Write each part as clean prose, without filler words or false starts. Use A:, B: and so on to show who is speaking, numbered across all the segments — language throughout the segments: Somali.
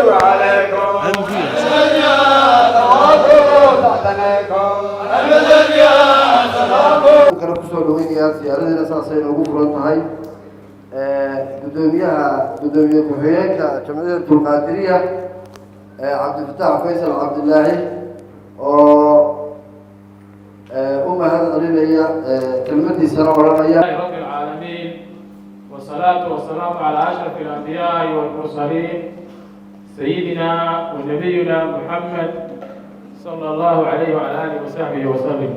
A: وعليكم
B: Kale kusoo dhaweynayaa siyaaradiina saasay noogu furan tahay. Gudoomiyaha, gudoomiye ku-xigeenka Jamciyadda Tulqaadiriya, Cabdifatax Faysal Cabdilaahi, oo u mahad celinaya, kelmadiisana odhanaya.
C: رب العالمين، والصلاة والسلام على أشرف الأنبياء والمرسلين، سيدنا ونبينا محمد صلى الله عليه وعلى آله وصحبه وسلم.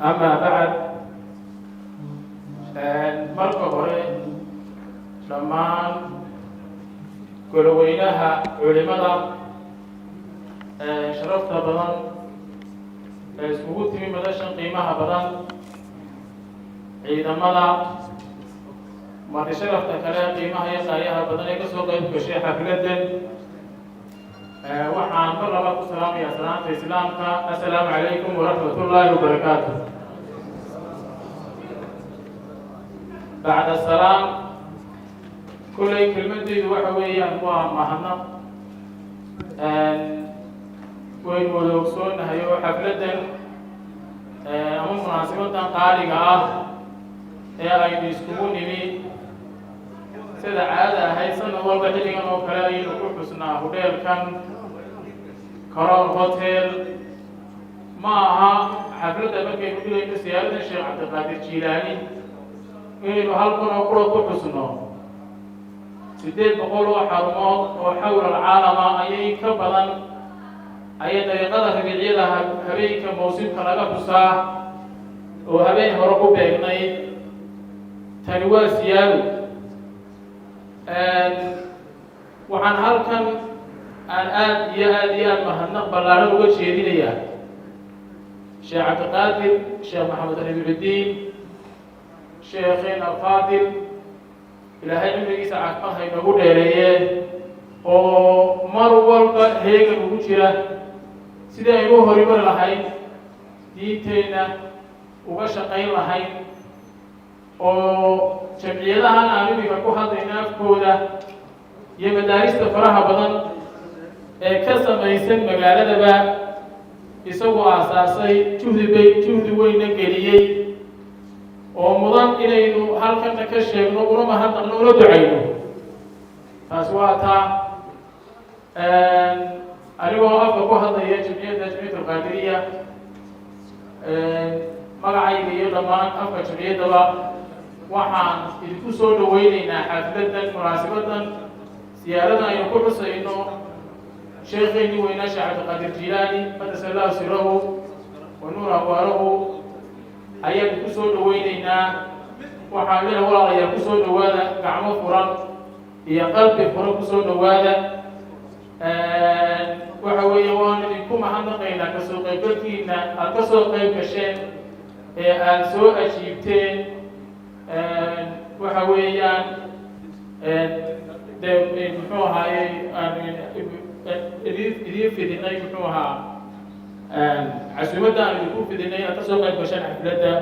C: أما بعد، marka hore dhammaan goloweynaha culimada sharafta badan ee iskugu timi madashan qiimaha badan, ciidamada, marti sharafta kale qiimaha iyo qaayaha badan ee kasoo qayb gashay xafladdan, waxaan mar labaad ku salaamayaa salaamta Islaamka: assalaamu calaykum waraxmat ullaahi wabarakaatu. Bacda salaam, kolley kelmadeydu waxa weeyaan waa mahadnaq. Waynu wada ogsoonahay oo xafladdan ama munaasibadan qaaliga ah ee aynu iskugu nimi, sida caada ahayd sanad walba xilligan oo kale ayaynu ku xusnaa hudheelkan Crown Hotel. Ma aha xafladda markaynu dhigayno siyaaradan Sheekh Cabdiqaadir Jiilaani inaynu halkan oo qura ku xusno. 800 oo xarumood oo xawla alcaalama ayay ka badan ayay dariiqada rabiicyada habeenka mawsimka laga xusaa oo habeen hore ku beegnayd. Tani waa siyaado. Waxaan halkan aan aad iyo aad iyo aad mahadnaq ballaaran uga jeedinayaa Sheekh Cabdiqaadir Sheekh Maxamed Rabiicudiin, sheekheen alfaadil, Ilaahay cimrigiisa caafimaad ha inoogu dheereeye, oo mar walba heegan ugu jira sidii aynu u horumari lahayn, diinteenna uga shaqayn lahayn, oo jamciyadahan aan iminka ku hadlayna afkooda iyo madaarista faraha badan ee ka samaysan magaaladaba isagoo aasaasay, juhdi bay juhdi weyna geliyey, oo mudan inaynu halkana ka sheegno, una mahadnaqno, una ducayno. Taasi waa taa. Anigoo afka ku hadlaya jamciyadda Jamciyat Alqaadiriya, magacayga iyo dhammaan afka jamciyaddaba, waxaan idinku soo dhaweyneynaa xafladdan, munaasibadan siyaaradan aynu ku xusayno sheekheynii weynaa Sheekh Cabdiqaadir Jilaani qadasa Allahu sirahu wa nuur anwaarahu ayaan idinku soo dhaweyneynaa. Waxaan leeyahay, walaalayaal, kusoo dhawaada gacmo furan iyo qalbi furan, kusoo dhawaada. Waxa weeye waan idinku mahadnaqaynaa kasoo qaybgalkiina aada ka soo qayb gasheen ee aada soo ajiibteen. Waxa weeyaan de muxuu ahaayey aan idiin fidinay, muxuu ahaa, casuumadda aan idinku fidinay inaad kasoo qayb gasheen xafladda.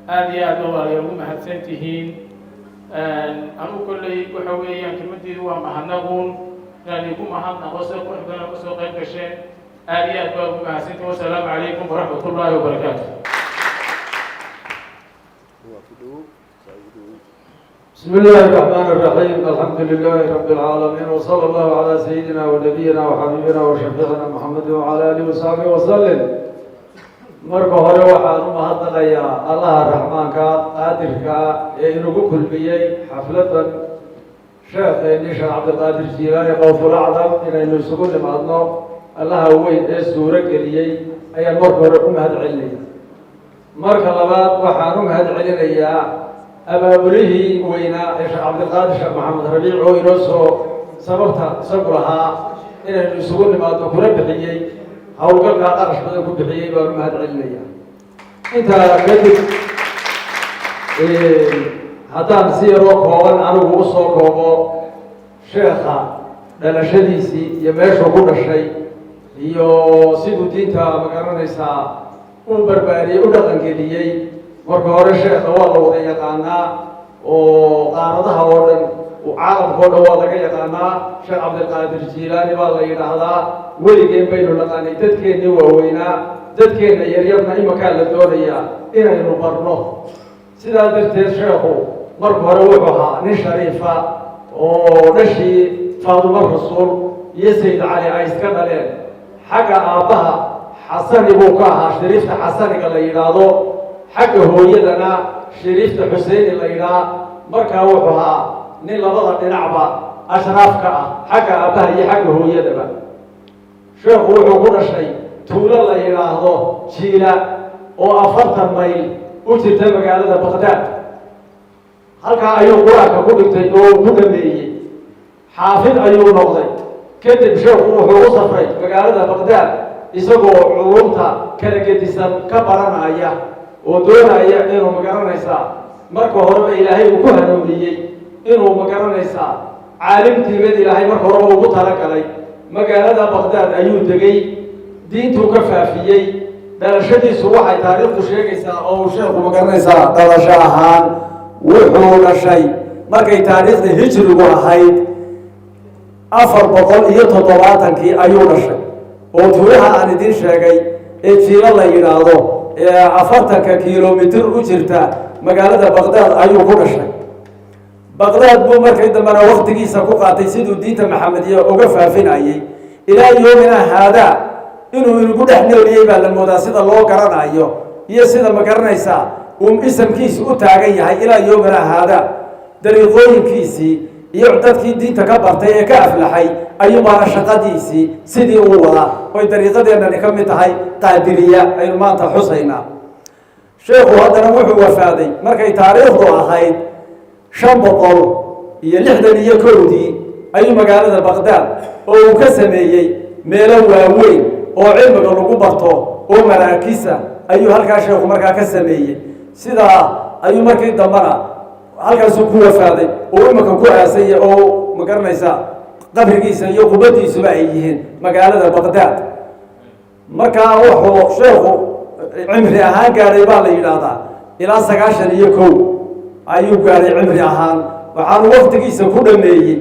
C: Aada iyo aad ba walaalayaal ugu mahadsan tihiin. Anugu kolley waxa weeyaan kelmadeydu waa mahadnaquun, inaan idinku mahadnaqo sida qurux badan kasoo qayb gasheen. Aada iyo aad baa ugu mahadsantihin. Wasalaamu calaykum waraxmat ullaahi wabarakaatu.
B: Waa ku dhowow, saa ugu dhowow.
A: بسم الله الرحمن الرحيم، الحمد لله رب العالمين، وصلى الله على سيدنا ونبينا وحبيبنا وشفيعنا محمد وعلى آله وصحبه وسلم. Marka hore waxaan u mahadnaqayaa Allaha Raxmaanka qaadirka ee inagu kulmiyey xafladan sheekheeni Sheekh Cabdiqaadir Jiilaani Qawful Acdam inaynu isugu nimaadno. Allaha weyn ee suuro geliyey ayaan marka hore u mahad celinaya. Marka labaad waxaan u mahad celinayaa abaabulihii weynaa ee Sheekh Cabdiqaadir Sheekh Maxamed Rabiic oo inoo soo sababta isagu lahaa inaynu isugu nimaadno, kuna bixiyey howlgalkaa qarash badan ku bixiyey baan u mahad celinaya. Intaa kadib, haddaan si yaroo kooban anigu usoo koobo sheekha dhalashadiisii iyo meeshuu ku dhashay iyo siduu diinta, ma garanaysaa, u barbaariyey, u dhaqangeliyey. Marka hore sheekha waa la wada yaqaanaa oo qaaradaha oo dhan Caalamkao dhan waa laga yaqaanaa. Sheekh Cabdilqaadir Jiilaani baa la yidhaahdaa. Weligeen baynu naqaanay, dadkeennii waaweynaa, dadkeenna yaryarna imakaa la doonayaa inaynu barno. Sidaa darteed sheekhu marka hore wuxuu ahaa nin shariifa oo dhashii Faadumo Rasuul iyo Sayid Cali ay iska dhaleen. Xagga aabbaha Xasani buu ka ahaa, shariifta Xasaniga la yidhaahdo, xagga hooyadana shariifta Xuseyni la yidhaha. Markaa wuxuu ahaa nin labada dhinacba ashraaf ka ah, xagga aabbaha iyo xagga hooyadaba. Sheekhu wuxuu ku dhashay tuulo la yidhaahdo Jiila oo 40 mayl u jirta magaalada Baqdaad. Halkaa ayuu Qur-aanka ku dhigtay oo uu ku dhameeyey, xaafid ayuu noqday. Kadib sheekhu wuxuu u safray magaalada Baqdaad isagoo culumta kala gedisan ka baranaya oo doonaya inuu, magaranaysaa, marka horeba Ilaahay uu ku hanuuniyey inuu, magaranaysaa, caalimtiibad Ilaahay marka horeba ugu talagalay. Magaalada Baqdaad ayuu degay, diintuu ka faafiyey. Dhalashadiisu waxay taariikhdu sheegaysaa oo uu sheekhu, magaranaysaa, dhalasho ahaan wuxuu dhashay markay taariikhda hijrigu ahayd 470-kii ayuu dhashay, oo tuulaha aan idiin sheegay ee Jiilo la yidhaahdo ee 40-ka kilomitir u jirta magaalada Baqdaad ayuu ku dhashay. Baqdaad buu markii dambena waktigiisa ku qaatay siduu diinta Maxamediya uga faafinayay. Ilaa yoomina haadaa inuu inagu dhex nooliyey baa la moodaa, sida loo garanayo iyo sida, ma garanaysaa, uu isamkiisu u taagan yahay ilaa yoomina haadaa. Dariiqooyinkiisii iyo dadkii diinta ka bartay ee ka aflaxay ayuubaana shaqadiisii sidii uu wadaa, oy dariiqadeennani ka mid tahay Qaadiriya aynu maanta xusaynaa. Sheekhu haddana wuxuu wafaaday markay taariikhdu ahayd 561-dii ayuu magaalada Baqdaad oo uu ka sameeyey meelo waaweyn oo cilmiga lagu barto oo maraakisa ayuu halkaa sheekhu markaa ka sameeyey. Sidaa ayuu markii dambena halkaasuu ku wafaaday oo imika ku aasanya oo, ma garanaysaa, qabrigiisa iyo qubadiisuba ay yihiin magaalada Baqdaad. Markaa wuxuu sheekhu cimri ahaan gaadhay baa la yidhaahdaa ilaa 91 ayuu gaadhay cimri ahaan. Waxaanu waktigiisa ku dhameeyey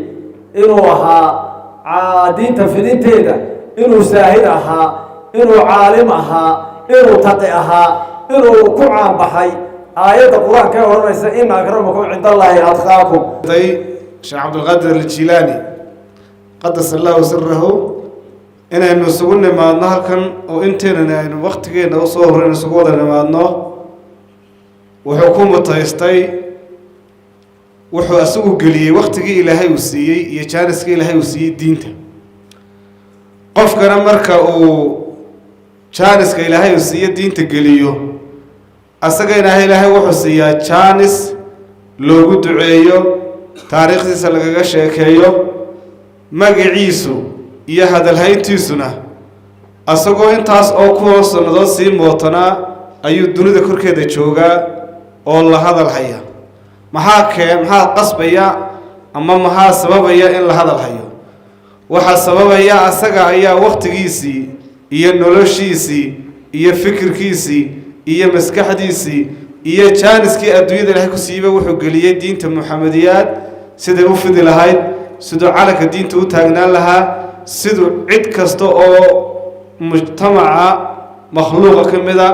A: inuu ahaa diinta fidinteeda, inuu saahid ahaa, inuu caalim ahaa, inuu taqi ahaa, inuu ku caanbaxay aayadda Qur-aanka ee odhanaysa "إن أكرمكم عند الله أتقاكم".
D: Sheekh Cabdulqaadir Aljilaani قدس الله سره inaynu isugu nimaadno halkan oo inteenana aynu waktigeena usoo horreyn isugu wada nimaadno, wuxuu ku mutaystay wuxuu isagu geliyey waktigii Ilaahay uu siiyey iyo jaaniskii Ilaahay uu siiyey diinta. Qofkana marka uu jaaniska Ilaahay uu siiyo diinta geliyo, asagana Ilaahay wuxuu siiyaa jaanis loogu duceeyo, taariikhdiisa lagaga sheekeeyo, magaciisu iyo hadalhayntiisuna asagoo intaas oo kuwa sannadood sii mootanaa ayuu dunida korkeeda joogaa oo la hadal haya. Maxaa kee maxaa qasbaya ama maxaa sababaya in la hadal hayo? Waxaa sababaya asaga ayaa waktigiisii iyo noloshiisii iyo fikirkiisii iyo maskaxdiisii iyo jaaniskii adduunyada Ilahay ku siiyeyba wuxuu geliyey diinta Muxamediyaad siday u fidi lahayd, siduu calanka diinta u taagnaan lahaa, siduu cid kasta oo mujtamaca makhluuqa ka mida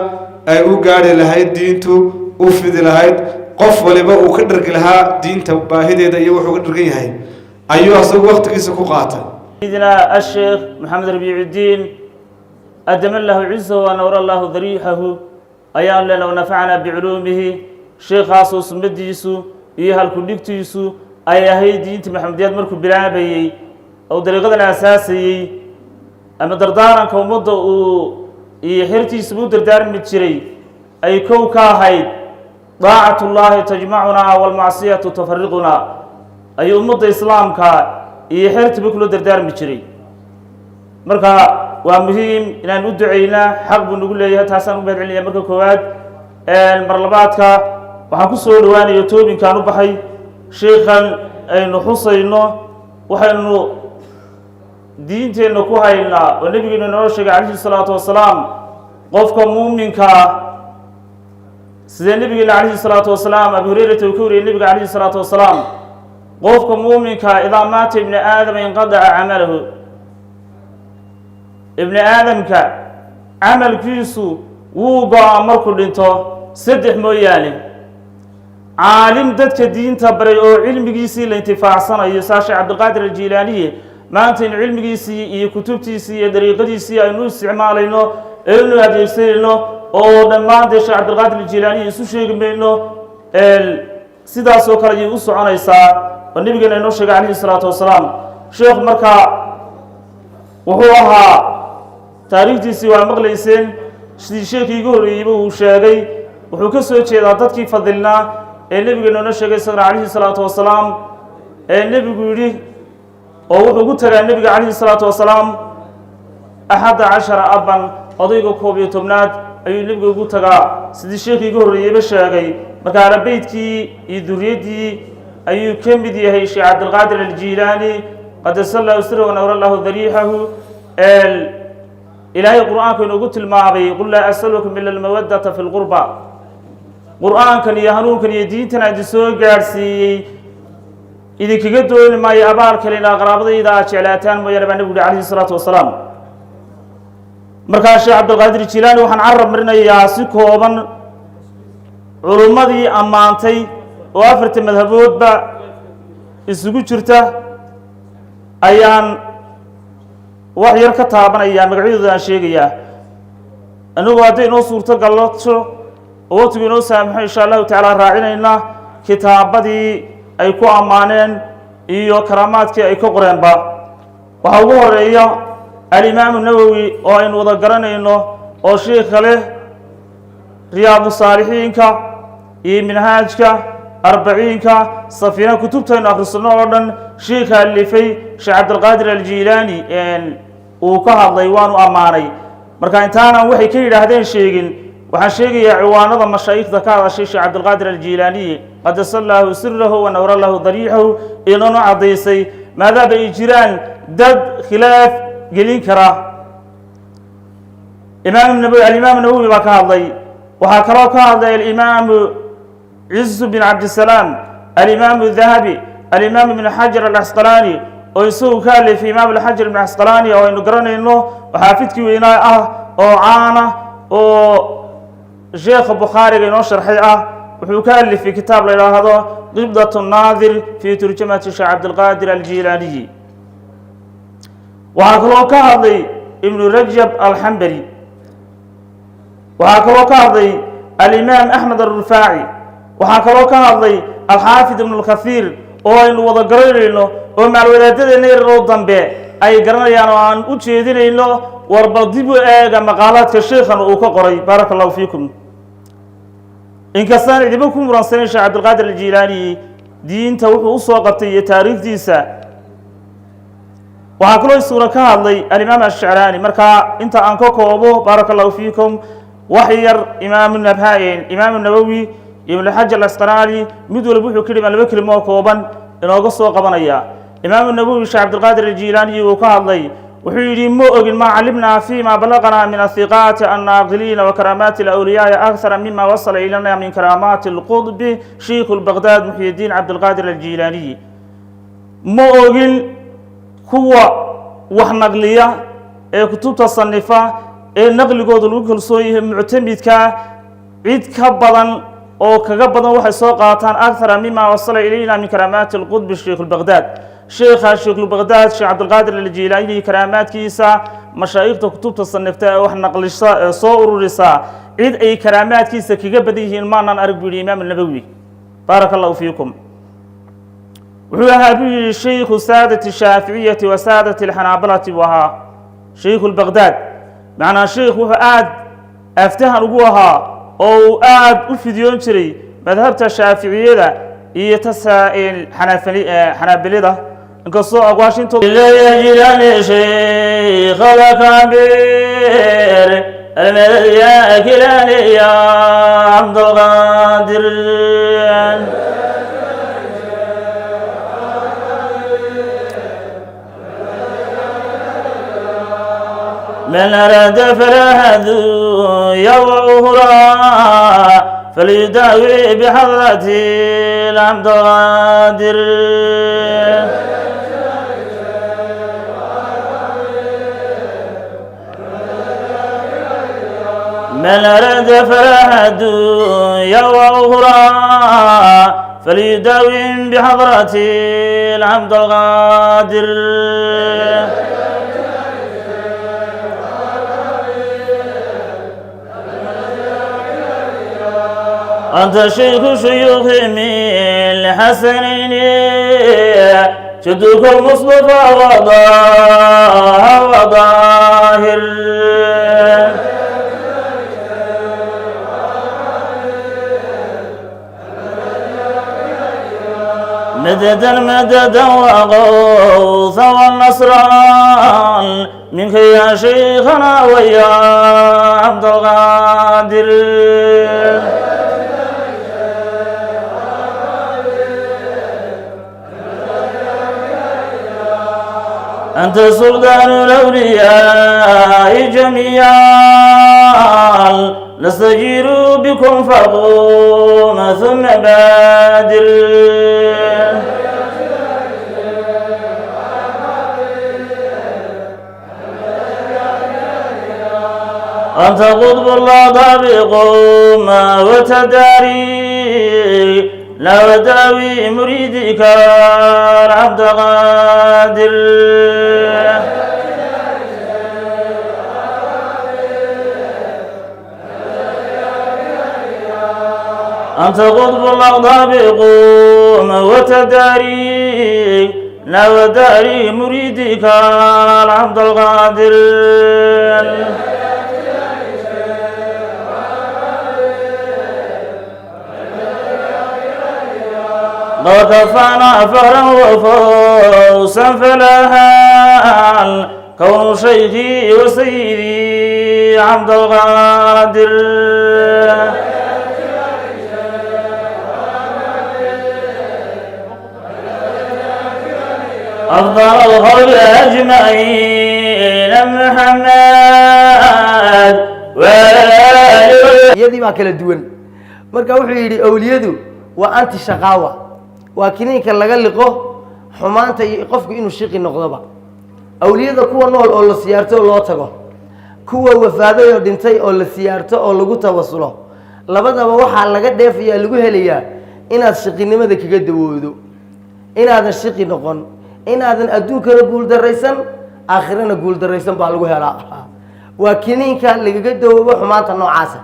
D: ay u gaadhi lahayd, diintu u fidi lahayd, qof waliba uu ka dhargi lahaa diinta baahideeda iyo wuxuu ka dhargan yahay ayuu asagu waktigiisa ku qaatay.
E: سيدنا الشيخ محمد ربيع الدين، أدم الله عزه ونور الله ضريحه ayaan lena, ونفعنا بعلومه. Sheekhaasoo sunnadiisu iyo halkudhigtiisu ay ahayd diinta Maxamediyaad markuu bilaabayey oo dariiqadan aasaasayey ama dardaaranka ummadda uu iyo xertiisuba u dardaarmi jiray ay kow ka ahayd "طاعة الله تجمعنا والمعصية تفرقنا" ayuu ummadda islaamka iyo xertiba kula dardaarmi jiray. Marka waa muhiim inaan u ducaynaa, xaq buu nagu leeyahay. Taasaan u mahad celinaya marka koowaad. Mar labaadka waxaan ku soo dhawaanaya toobinkaan u baxay sheikhan aynu xusayno. Waxaynu diinteenna ku haynaa oo nebigeenu inoo sheegay calayhi salaatu wasalaam, qofka muuminkaa sidee nebigeena calayhi salaatu wasalaam, Abi Hurayrata uu ka wariyay nebiga calayhi salaatu wasalaam. Qofka muuminka idaa maata ibni aadama inqadaca camalahu, ibni aadamka camalkiisu wuu go-aa markuu dhinto, saddex mooyaane: caalim dadka diinta baray oo cilmigiisii la intifaacsanayo, saa Sheekh Cabdiqaadir Aljiilaaniye maanta in cilmigiisii iyo kutubtiisii iyo dariiqadiisii aynu isticmaalayno, aynu adeegsanayno, oo dhammaan dee Sheekh Cabdiqaadir Aljiilaaniye isu sheegi mayno, sidaasoo kale ayay u soconaysaa oo nabigeena inoo sheegay calayhi salaatu wasalaam. Sheekh markaa wuxuu ahaa, taariikhdiisii waa maqlayseen, sidii sheekii igu horreeyeyba uu sheegay, wuxuu ka soo jeedaa dadkii fadilnaa ee nebigeena inoo sheegay isagana calayhi salaatu wasalaam, ee nebigu yidhi, oo wuxuu ugu tagaa nebiga calayhi salaatu wasalaam 11 aban, odayga 11aad ayuu nebiga ugu tagaa, sidii sheekii igu horreeyeyba sheegay. Marka aalabeydkii iyo duriyaddii ayuu ka mid yahay Sheekh Cabdilqaadir Aljiilaani, qadasallahu sirahu wanawra allahu dariixahu. Ilaahay qur-aanku inoogu tilmaamay: "Qul laa asalukum ila almawaddata fi lqurba." Qur-aankan iyo hanuunkan iyo diintan aan idin soo gaadhsiiyey idinkaga dooni maayo abaal kale ilaa qaraabadayda aad jeclaataan mooyaane, baa nebigu yuhi calayhi salaatu wasalaam. Markaa Sheekh Cabdilqaadir Jilaani waxaan carab marinayaa si kooban culummadii ammaantay oo afarta madhaboodba isugu jirta ayaan wax yar ka taabanayaa, magacyadooda aan sheegayaa. Anigu hadday inoo suurto galloto oo waqtigu inoo saamaxo, insha allahu tacaala raacinaynaa kitaabadii ay ku ammaaneen iyo karaamaadkii ay ka qoreenba. Waxaa ugu horeeya Alimaamu Nawowi oo aynu wada garanayno, oo sheikha leh Riyaadu Saalixiinka iyo Minhaajka, Arbaciinka, Safiina, kutubtaynu akhrisano oo dhan sheikha alifay. Sheekh Cabdilqaadir Aljiilaani uu ka hadlay, waanu ammaanay. Marka intaanan waxay ka yidhaahdeen sheegin, waxaan sheegayaa ciwaanada mashaayikhda ka hadashay Sheekh Cabdilqaadir Aljiilaaniyi, qadasallaahu sirahu wa nawra lahu dariixahu, inoona caddaysay maadaama ay jiraan dad khilaaf gelin kara. Imaam Nawowi, Alimaam Nawowi baa ka hadlay. Waxaa kaloo ka hadlay Alimaamu Cizu bin Cabdisalaam, Alimaamu Dahabi, Alimaam Ibn Xajar Alcasqalaani, oo isagu ka alifay, Imaam Alxajar Ibn Casqalaani oo aynu garanayno oo xaafidkii weynaa ah oo caana oo sheekha Bukhaariga inoo sharxay ah, wuxuu ka alifay kitaab la yidhaahdo Qibdat Naadir fi turjamati Sheekh Cabdilqaadir Aljilaaniyi. Waxaa kaloo ka hadlay Ibnu Rajab Alxambali. Waxaa kaloo ka hadlay Alimaam Axmed Alrufaaci. Waxaa kaloo ka hadlay Alxaafid Ibnu Lkathiir oo aynu wada garanayno, oo maalwadaadadeenna yararoo dambe ay garanayaan, oo aan u jeedinayno warba dib u eega maqaalaadka sheikhan uu ka qoray. Baaraka allahu fiikum. Inkastaan cidibo ku muransanayn Sheekh Cabdilqaadir Aljiilaani diinta wuxuu usoo qabtay iyo taariikhdiisa. Waxaa kaloo isaguna ka hadlay Alimaam Ashecraani. Markaa inta aan ka koobo, baaraka allahu fiikum, wax yar Imaam Imaamu Nawowi iyo Ibnu Xajar Alasqalaani mid walba wuxuu ka dhimaan laba kelimo oo kooban inooga soo qabanaya. Imaamu Nawowi Sheekh Cabdilqaadir Aljiilaani uu ka hadlay, wuxuu yidhi: "Ma ogin, maa calimnaa fima balaqnaa min athiqaati annaaqiliina wa karaamaati alawliyaai akthara mima wasala ilayna min karaamaati alqudbi sheikhu lbaqdaad Muxyidiin Cabdilqaadir Aljiilaaniyi." Ma ogin kuwa wax naqliya ee kutubta sanifa ee naqligooda lagu kalsoon yahay, muctamidka, cid ka badan oo kaga badan waxay soo qaataan akthara mima wasala ilayna min karaamaati alqudbi sheikh lbaqdaad, sheekha Sheikhulbaqdaad Sheekh Cabdilqaadir Aljiilaani karaamaadkiisa mashaayikhta kutubta sanifta ee wax naqlisa ee soo ururisa cid ay karaamaadkiisa kaga badan yihiin maanaan arag, buu yihi Imaam Nawowi. Baaraka allahu fiikum. Wuxuu ahaa, buu yihi, shaykhu saadati shaaficiyati wa saadati alxanaabilati buu ahaa shaykhu lbaqdaad. Macnaa sheikh wuxuu aada aftahan ugu ahaa oo uu aada u fidiyoon jiray madhabta shaaficiyada iyo tasa xanaabilada, inkastoo aqwaashintooda شيخ الأكابر المدد يا كيلاني يا عبد القادر. من أراد فلاح يا وأخرى. فليداوي بحضرة العبد القادر. من أراد فلاح الدنيا وأخرى فليداوي بحضرة العبد القادر. أنت شيخ شيوخ من الحسنين، جدك المصطفى وضاها وظاهر. مددا مددا وغوثا والنصرا منك يا شيخنا ويا عبد القادر. أنت سلطان الأولياء جميعا، نستجير بكم فقوم ثم بادر. أنت قطب الله بقوم وتداري، لا وداوي مريدك العبد قادر. أنت قطب الأرض بقوم وتداري، لا وداري مريدك العبد القادر. قد كفانا فخرا وفوزا فلاحا كون شيخي وسيدي عبد القادر. أفضل الخلق أجمعين محمد
B: iyadii baa kala duwan. Marka wuxuu yidhi awliyadu waa anti shaqaawa, waa kiniinka laga liqo xumaanta iyo qofku inuu shiqi noqdoba. Awliyada kuwa nool oo la siyaarto oo loo tago, kuwa wafaaday oo dhintay oo la siyaarto oo lagu tawasulo, labadaba waxaa laga dheefayaa, lagu helayaa inaad shiqinimada kaga dawoodo, inaadan shiqi noqon, inaadan adduunkana guuldaraysan aakhirana guuldaraysan baa lagu helaa. Waa kiniinka lagaga dawoobo xumaanta noocaasa.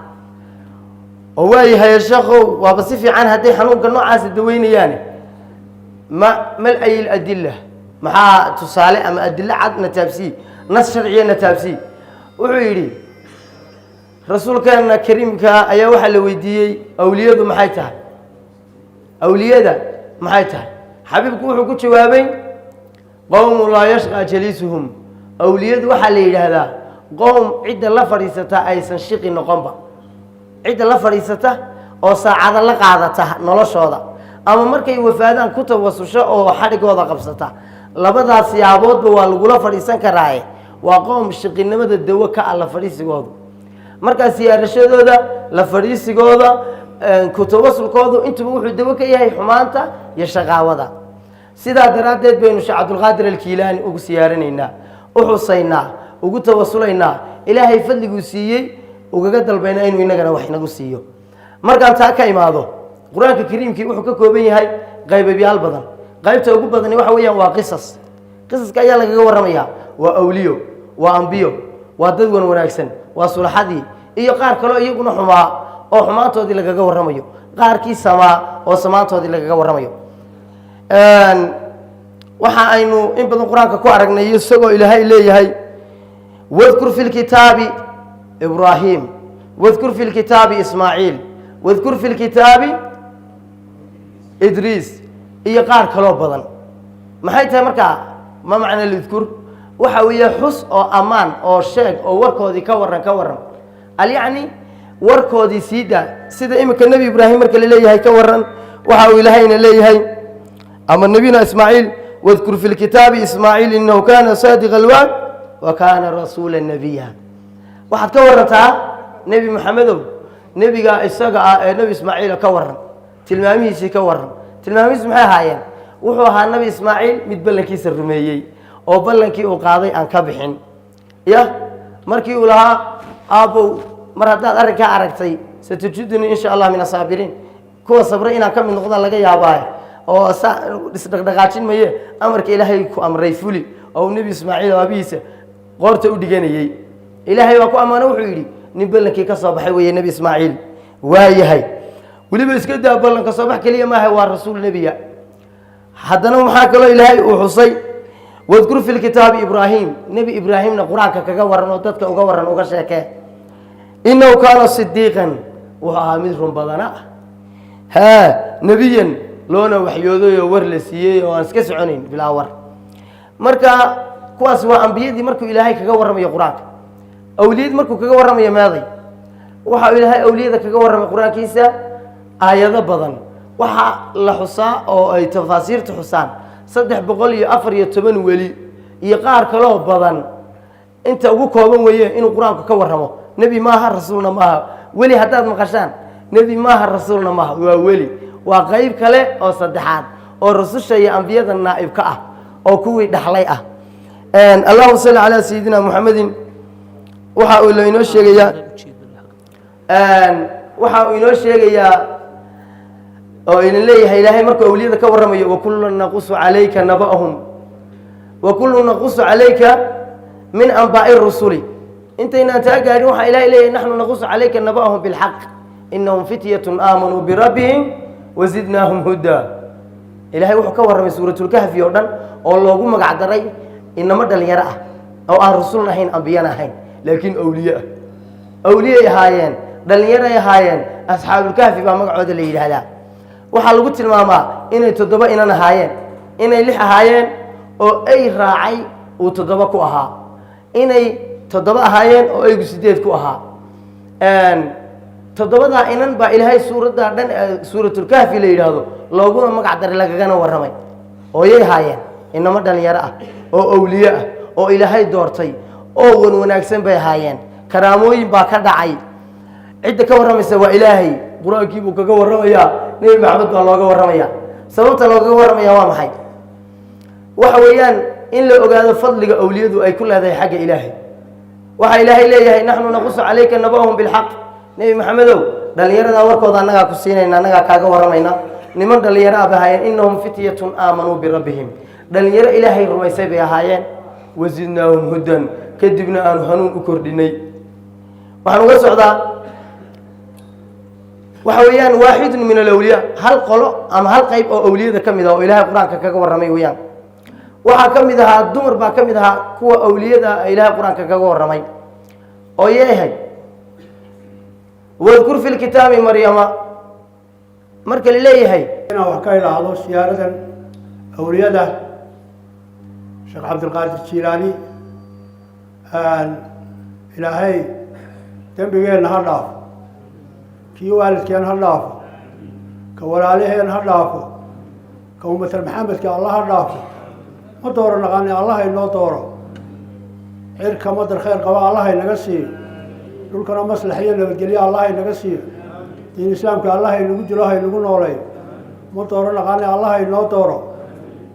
B: Oo waayahay sheekhow, waaba si fiican hadday xanuunka noocaasa daweynayaane, ma mal ay adilla, maxaa tusaale ama adilo cad na taabsii, nas sharciya na taabsii. Wuxuu yidhi rasuulkeena kariimka ayaa waxaa la weydiiyey awliyadu maxay tahay, awliyada maxay tahay? Xabiibku wuxuu ku jawaabay qowmu laa yashqaa jaliisuhum. Awliyadu waxaa la yidhaahdaa qowm cidda la fadhiisata aysan shiqi noqonba, cidda la fadhiisata oo saacada la qaadata noloshooda ama markay wafaadaan ku tawasusho oo xadhigooda qabsata, labadaas siyaaboodba waa lagula fadhiisan karaaye. Waa qoom shiqinimada dawo ka ah la fadhiisigoodu. Markaa siyaarashadooda, la fadhiisigooda, ku tawasulkoodu intuba wuxuu dawo ka yahay xumaanta iyo shaqaawada. Sidaa daraaddeed baynu Sheekh Cabdulqaadir Alkiilaani ugu siyaaranaynaa, u xusaynaa, ugu tawasulaynaa, ilaahay fadliguu siiyey ugaga dalbaynaa inuu innagana wax inagu siiyo. Markaan taa ka imaado, qur-aanka kariimkii wuxuu ka kooban yahay qaybabyaal badan. Qaybta ugu badani waxa weeyaan waa qisas. Qisaska ayaa lagaga warramayaa, waa awliyo, waa ambiyo, waa dad wan wanaagsan, waa sulaxadii iyo qaar kaloo iyaguna xumaa oo xumaantoodii lagaga warramayo, qaarkii samaa oo samaantoodii lagaga warramayo. Waxa aynu in badan qur-aanka ku aragnay isagoo ilaahay leeyahay wadkur fi lkitaabi Ibraahim, wadkur fi lkitaabi Ismaaciil, wadkur fi lkitaabi Idriis iyo qaar kaloo badan. Maxay tahay markaa ma macna lidkur? Waxa weeye xus oo ammaan oo sheeg oo warkoodii ka warran, ka warran, alyacni warkoodii sii daa. Sida iminka Nebi Ibraahim marka la leeyahay ka warran, waxa uu ilaahayna leeyahay ama nebiyuna Ismaaciil, wadkur fi lkitaabi Ismaaciil inahu kana saadiqa alwacd wa kana rasuula nabiya. Waxaad ka warantaa Nebi Maxamedow Nebigaa isaga ah ee Nebi Ismaaciila ka waran, tilmaamihiisii ka waran. Tilmaamihiisi maxay ahaayeen? Wuxuu ahaa Nebi Ismaaciil mid ballankiisa rumeeyey oo ballankii uu qaaday aan ka bixin. Ya markii uu lahaa: "Aabbow, mar haddaad arrinkaa aragtay, satajidunii insha Allah min asaabiriin," kuwa sabray inaan ka mid noqdaan laga yaabaayo oo sa isdhaqdhaqaajin maye, amarka Ilaahay ku amray fuli. Oo Nebi Ismaaciil oo aabihiisa qoorta u dhiganayey, Ilaahay baa ku ammaano, wuxuu yidhi: "Nin ballankii ka soo baxay weeye Nebi Ismaaciil." Waa yahay, weliba iska daa ballanka soo bax keliya maaha, waa rasuul nebiya. Haddana maxaa kaloo Ilaahay uu xusay? Wadkur fi lkitaabi Ibraahim. Nebi Ibraahimna Qur-aanka kaga waran oo dadka uga waran, uga sheekee. Inahu kaana sidiiqan, wuxuu ahaa mid run badana ah, haa, nebiyan loona waxyooday oo war la siiyey oo aan iska soconayn bilaa war. Marka kuwaas waa ambiyadii markuu Ilaahay kaga warramayo Qur-aanka. Awliyad markuu kaga warramayo meeday? Waxa uu Ilaahay awliyada kaga warramay Qur-aankiisa aayado badan. Waxaa la xusaa oo ay tafaasiirta xusaan 314 weli iyo qaar kaloo badan. Inta ugu kooban weeye inuu Qur-aanku ka warramo. Nebi maaha, rasuulna maaha. Weli haddaad maqashaan, nebi maaha, rasuulna maaha, waa weli, waa qeyb kale oo saddexaad oo rususha iyo ambiyada naa'ib ka ah oo kuwii dhaxlay ah. Allahuma salli calaa sayidina Muxamedin. Waxa uu lainoo sheegayaa, waxa uu inoo sheegayaa oo idin leeyahay Ilaahay markuu awliyada ka warramayo: wakullan naqusu calayka naba'ahum, wakullu naqusu calayka min anbaa'i rusuli. Intaynaan taa gaadhin, waxaa Ilahay leeyahay: naxnu naqusu calayka naba'ahum bilxaq, inahum fityatun aamanuu birabbihim wazidnaahum hudaa. Ilahay wuxuu ka warramay Suuratulkahfi oo dhan oo loogu magac daray inamo dhalinyaro ah oo aan rusulna ahayn, ambiyana ahayn, laakiin awliye ah. Awliyay ahaayeen, dhalinyaray ahaayeen. Asxaabulkahfi baa magacooda la yidhaahdaa. Waxaa lagu tilmaamaa inay toddoba inan ahaayeen, inay lix ahaayeen oo ay raacay uu toddoba ku ahaa, inay toddoba ahaayeen oo eygu sideed ku ahaa. Toddobadaa inan baa Ilaahay suuraddaa dhan ee Suuratulkahfi la yidhaahdo looguna magac daray, lagagana warramay. Ooyay ahaayeen inamo dhalinyaro ah oo awliye ah oo Ilaahay doortay oo wan wanaagsan bay ahaayeen. Karaamooyin baa ka dhacay. Cidda ka warramaysa waa Ilaahay, Qur-aankii buu kaga warramayaa, Nebi Maxamed baa looga warramaya. Sababta loogaga warramaya waa maxay? Waxa weeyaan in la ogaado fadliga awliyadu ay ku leedahay xagga Ilaahay. Waxaa Ilaahay leeyahay: naxnu naqusu calayka naba'ahum bilxaq. Nebi Maxamedow, dhallinyaradaa warkooda annagaa ku siinayna, annagaa kaaga warramayna. Niman dhallinyaro ah bay ahaayeen. Inahum fityatun aamanuu birabbihim, dhallinyaro Ilaahay rumaysay bay ahaayeen. Wasidnaahum hudan, kadibna aanu hanuun u kordhinay. Waxaan uga socdaa waxa weeyaan waaxidun min alawliyaa, hal qolo ama hal qayb oo awliyada ka mid ah oo Ilaahay Qur-aanka kaga warramay weeyaan. Waxaa ka mid ahaa dumar baa ka mid ahaa kuwa awliyada ah ee Ilaahay Qur-aanka kaga warramay oo yeehay. Wadkur fi lkitaabi Maryama marka la leeyahay.
F: Inaan wax ka idhaahdo siyaaradan awliyada Sheekh Cabdilqaadir Jiilaani. Ilaahay dembigeenna ha dhaafo, kii waalidkeen ha dhaafo, ka walaalaheen ha dhaafo, ka ummatal Maxamedka Allah ha dhaafo. Ma dooro naqaani, Allah inoo dooro. Cirka madar khayr qaba Allah inaga siiyo, dhulkana maslax iyo nabadgelyo Allah inaga siiyo, diin Islaamka Allah inagu dilo, ha inagu nooleeyo. Ma dooro naqaani, Allah inoo dooro.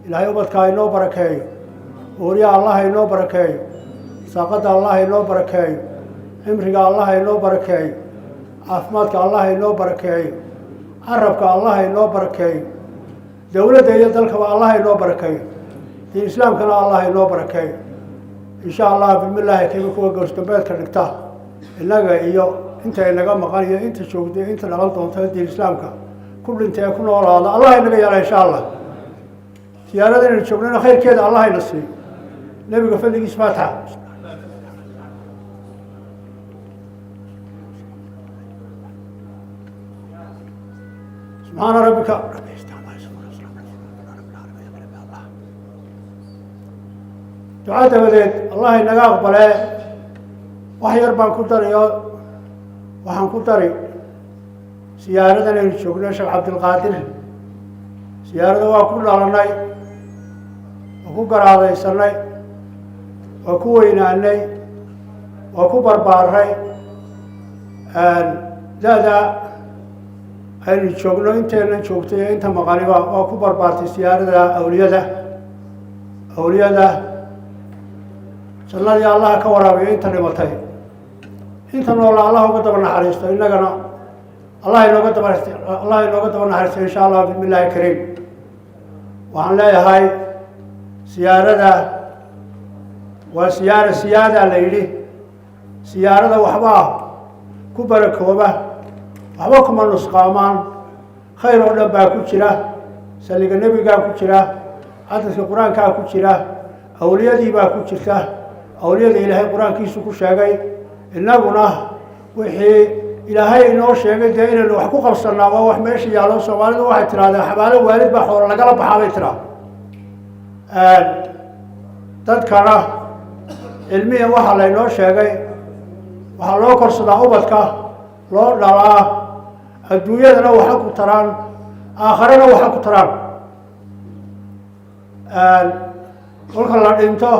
F: Ilaahay ubadka ha inoo barakeeyo, ooryaha Allah inoo barakeeyo, saaqadda Allah inoo barakeeyo, cimriga Allah inoo barakeeyo, caafimaadka Allah inoo barakeeyo, carabka Allah inoo barakeeyo, dowladda iyo dalkaba Allah inoo barakeeyo, diin Islaamkana Allah inoo barakeeyo, insha Allah. Bismillaahi kayba kuwa goosdambeedka dhigta innaga iyo inta inaga maqan iyo inta joogta, inta dhalan doonta, diin Islaamka ku dhintay ee ku noolaada Allah inaga yeela, insha Allah. Siyaarada inaynu joognana khayrkeeda Allah ina siiyo, Nebiga fadligiis. Faatixa. Subxaana rabbika. Duca dabadeed Allah inaga aqbalee. Wax yar baan ku dariyo, waxaan ku dari siyaaradan aynu joogno Sheekh Cabdilqaadir. Siyaarada waa ku dhalanay, waa ku garaadaysanay, waa ku weynaanay, waa ku barbaaray. Da-da aynu joogno, inteenan joogtay ee inta maqaniba waa ku barbaartay siyaarada awliyada. Awliyada jannadii Allaha ka waraabiyo inta dhimatay, inta noola Allah uga daba naxariisto, innagana Allah inooga daba naxariisto, insha Allah, bismi Illaahi kariim. Waxaan leeyahay siyaarada waa siyaara siyaada la yidhi. Siyaarada waxbaa ku barakooba, waxba kuma nusqaamaan, khayr oo dhan baa ku jira, salliga nebigaa ku jira, cadadka Qur-aankaa ku jira, awliyadii baa ku jirta. Awliyada Ilaahay Qur-aankiisu ku sheegay, innaguna wixii Ilaahay inoo sheegay dee inaynu wax ku qabsannaa waa wax meesha yaallo. Soomaalidu waxay tirahdeen, "Xabaalo waalid baa xoolo lagala baxaa," bay tiraa. Dadkana cilmiyan waxaa laynoo sheegay, waxaa loo korsadaa ubadka loo dhalaa, adduunyadana waxa ku taraan, aakharena waxa ku taraan. Kolka la dhinto,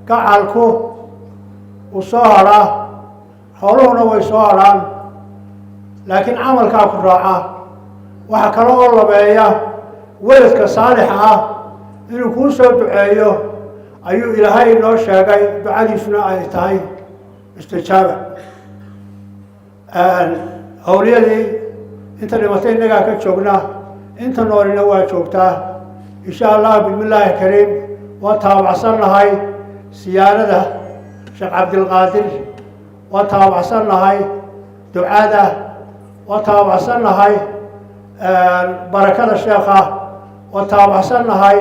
F: gacalku wuu soo hadhaa, xooluhuna way soo hadhaan, laakiin camalkaa ku raaca. Waxaa kale oo labeeya weladka saalixa ah inuu kuu soo duceeyo ayuu Ilaahay inoo sheegay, ducadiisuna ay tahay istijaaba. Hawliyadii inta dhimatay innagaa ka joognaa, inta noolina waa joogtaa, insha Allah, bismillaahi kariim. Waa taabacsannahay siyaarada Sheekh Cabdilqaadir, waa taabacsannahay ducada, waa taabacsannahay barakada sheekha, waa taabacsannahay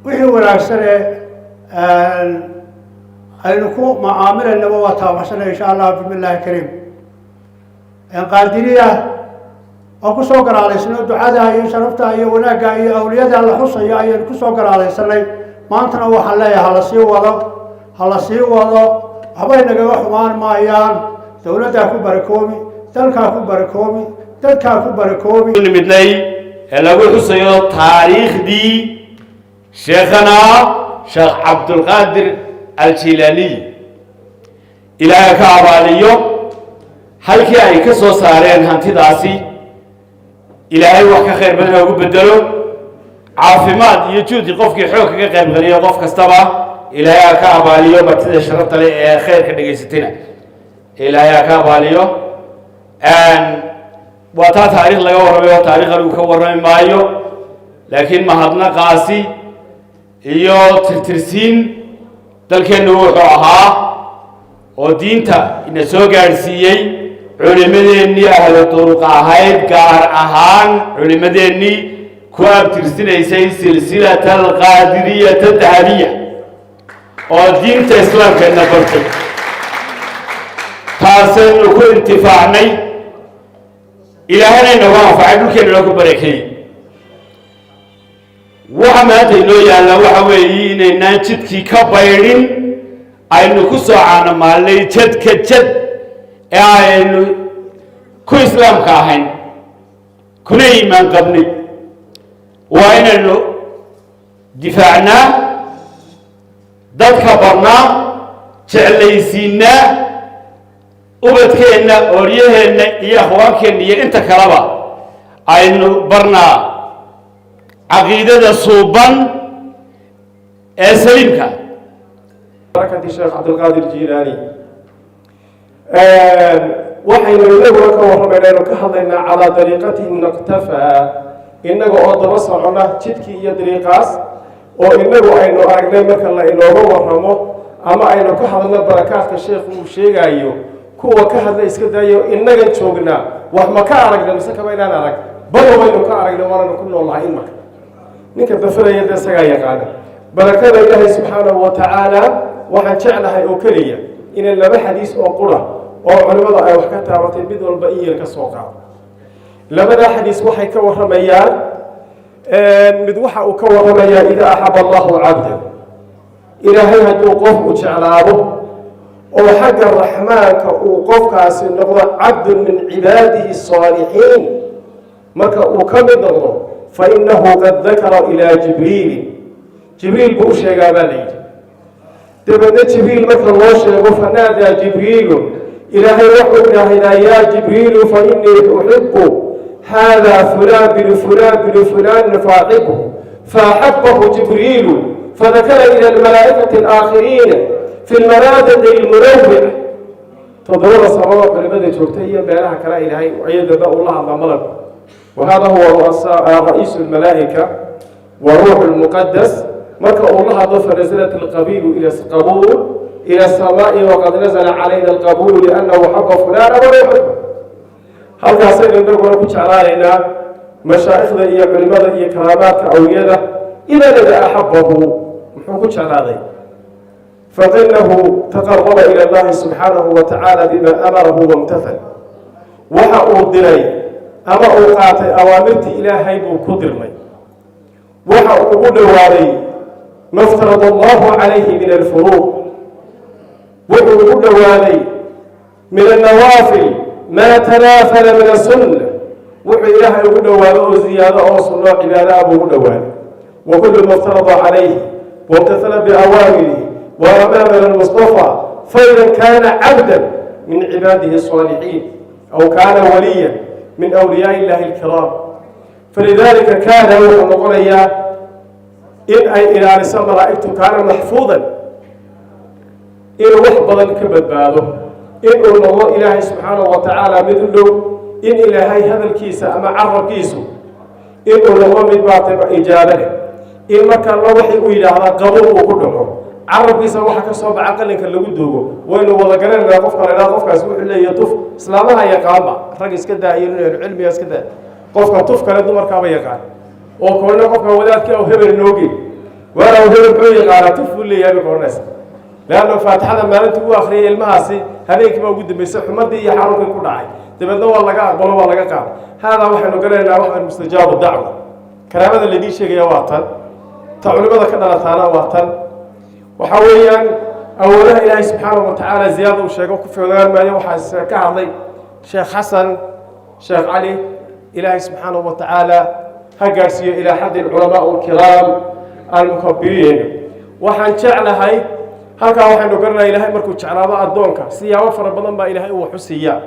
F: wixii wanaagsane aynu ku macaamilaynaba, waa taabacsannahay, insha Allah, bismillaahi kariim. Qaadiriya waan kusoo garaadaysnay ducada iyo sharafta iyo wanaagga iyo awliyada la xusayo ayaynu kusoo garaadaysanay. Maantana waxaan leeyahay hala sii wado, hala sii wado, waxbay nagaga xumaan maayaan. Dowladdaa ku barakoobi, dalkaa ku barakoobi, dadkaa ku barakoobi.
G: Nimidnay ee lagu xusayo taariikhdii sheekhana Sheekh Cabdulqaadir Aljilaaniy, Ilaahay ka abaaliyo halkii ay ka soo saareen hantidaasi. Ilaahay wax ka khayr badan ugu bedelo, caafimaad iyo juhdi qofkii xoog kaga qayb qaliyo, qof kastaba Ilaahay ha ka abaaliyo. Martida sharafta leh ee khayrka dhegaysatayna Ilaahay ha ka abaaliyo. Waa taa taariikh laga warramay oo taarikh anigu ka warrami maayo, laakiin mahadnaqaasi iyo tirtirsiin dalkeennu wuxuu ahaa oo diinta ina soo gaadhsiiyey culimmadeennii ahlu duruqa ahayd, gaar ahaan culimmadeennii ku abtirsinaysay silsilata alqaadiriyata dahabiya oo diinta islaamkeenna bartay. Taasaynu ku intifaacnay, Ilaahana inagu anfacay, dhulkeennana ku barakeeyey. Waxa maanta inoo yaallaa waxa weeye inaynaan jidkii ka baydhin aynu ku soo caanamaalnay, jadka jad ee aynu ku islaamka ahayn kuna iimaan qabnay, waa inaynu difaacnaa, dadka barnaa, jeclaysiinaa ubadkeenna, ooryaheenna iyo akhwaankeenna iyo inta kaleba aynu barnaa caqiidada suuban ee saliimka.
H: Barakati Sheekh Cabdilqaadir Jiilaani, waxaynu inaguna ka warramaynaynu ka hadlaynaa calaa dariiqatihi naqtafaa, innaga oo daba socona jidkii iyo dariiqaas oo inagu aynu aragnay. Marka la inooga warramo ama aynu ka hadalno barakaadka sheekhu uu sheegaayo, kuwa ka hadla iska daayo, innagan joognaa wax ma ka aragna mise kaba inaan arag bado baynu ka aragnay, waananu ku noolnahay. In marka ninka dafiraya de isagaa yaqaana barakada Ilaahay subxaanahu wa tacaala. Waxaan jeclahay oo keliya inay laba xadiis oo qura oo culimmadu ay wax ka taabatay mid walba in yar ka soo qaado. Labadaa xadiis waxay ka warramayaan, mid waxa uu ka warramayaa idaa axaba Allahu cabda, Ilaahay hadduu qof u jeclaado oo xagga Raxmaanka uu qofkaasi noqdo cabdun min cibaadihi saalixiin, marka uu ka mid noqdo, fa innahu qad dakara ilaa Jibriilin, Jibriil buu u sheegaa baa la yidhi. Dabeedna Jibriil marka loo sheego, fanaadaa Jibriilu. Ilaahay wuxuu idhaahdaa: "Yaa Jibriilu, fa innii uxibu haadaa fulaan binu fulaan binu fulaanin, faaxibhu." Faaxabahu Jibriilu, fadakara ila almalaa'ikati alaakhiriina fi lmanaadiqi almunawwic. Toddobada samada culimada joogta iyo meelaha kale ilaahay ayadaba uu la hadlaa malagku. Wahada huwa ra'iisu lmalaa'ika wa ruuxu lmuqadas. Marka uu la hadlo, fanazalat alqabiilu ila qabuul ila asamaa'i, waqad nazala calayna alqabuulu liannahu xaba fulana wanuxib. Halkaasaynu inaguna ku jeclaanaynaa mashaa'ikhda iyo culimada iyo karaamaadka awliyada. Idaa lada axabahu, muxuu ku jeclaaday? Fainahu taqaraba ila allahi subxaanahu wa tacaala bima amarahu wamtathal. Waxa uu diray ama uu qaatay awaamirtii Ilaahay buu ku dirmay. Waxa uu ugu dhowaaday ma ftarada allahu calayhi min alfuruuq. Wuxuu ugu dhowaaday min annawaafil maa tanaafala min asunna. Wuxuu Ilaahay ugu dhowaado oo ziyaado oo sunno cibaado ah buu ugu dhowaaday. Wa kullu ma ftarada calayhi wamtathala biawaamirihi وأمامنا المصطفى، فإذا كان عبدا من عباده الصالحين أو كان وليا من أولياء الله الكرام. فلذلك كان نقوليا إن أي إلى ملائكته كان محفوظا إن وحبضا كبدباده، إن الله إلهي سبحانه وتعالى مثله، إن إلهي هذا الكيس أما عرب كيسه، إن الله من باطب إجابته، إن ما كان الله وحي إلى قبول وكله. Carabkiisa waxa ka soo baxa qalinka lagu duugo waynu wada garanaynaa. Qofka la idhaha qofkaasi wuxuu leeyahay tuf, islaamaha yaqaanba, rag iska daa iyo ahlu cilmiga iska daa, qofka tuf kale dumarkaaba yaqaan oo koodhna qofka wadaadka aw hebel nooge waana hebel muxuu yaqaanaa, tuf buu leeyahay bay koodhanaysa, leanna faatixada maalintii u akhriyay ilmahaasi habeenkii baa ugu dambeysay xumadii iyo xanuunkii ku dhacay, dabeedna waa laga aqbalo, waa laga qaaday. Haadaa waxaynu garanaynaa waxaan mustajaabu dacwa. Karaamada laydii sheegaya waa tan, ta culimada ka dhalataana waa tan. Waxaa weeyaan awoodaha Ilaahay subxaanahu wa tacaala ziyaada uu sheego ku fogaan maayo. Waxaa ka hadlay Sheekh Xasan Sheekh Cali. Ilaahay subxaanahu wa tacaala ha gaadhsiiyo ilaa xaddi alculamaa alkiraam almukabiriin. Waxaan jeclahay halkaa waxaynu garanaya Ilaahay markuu jeclaado addoonka, siyaabo fara badan baa Ilaahay uu waxu siiyaa.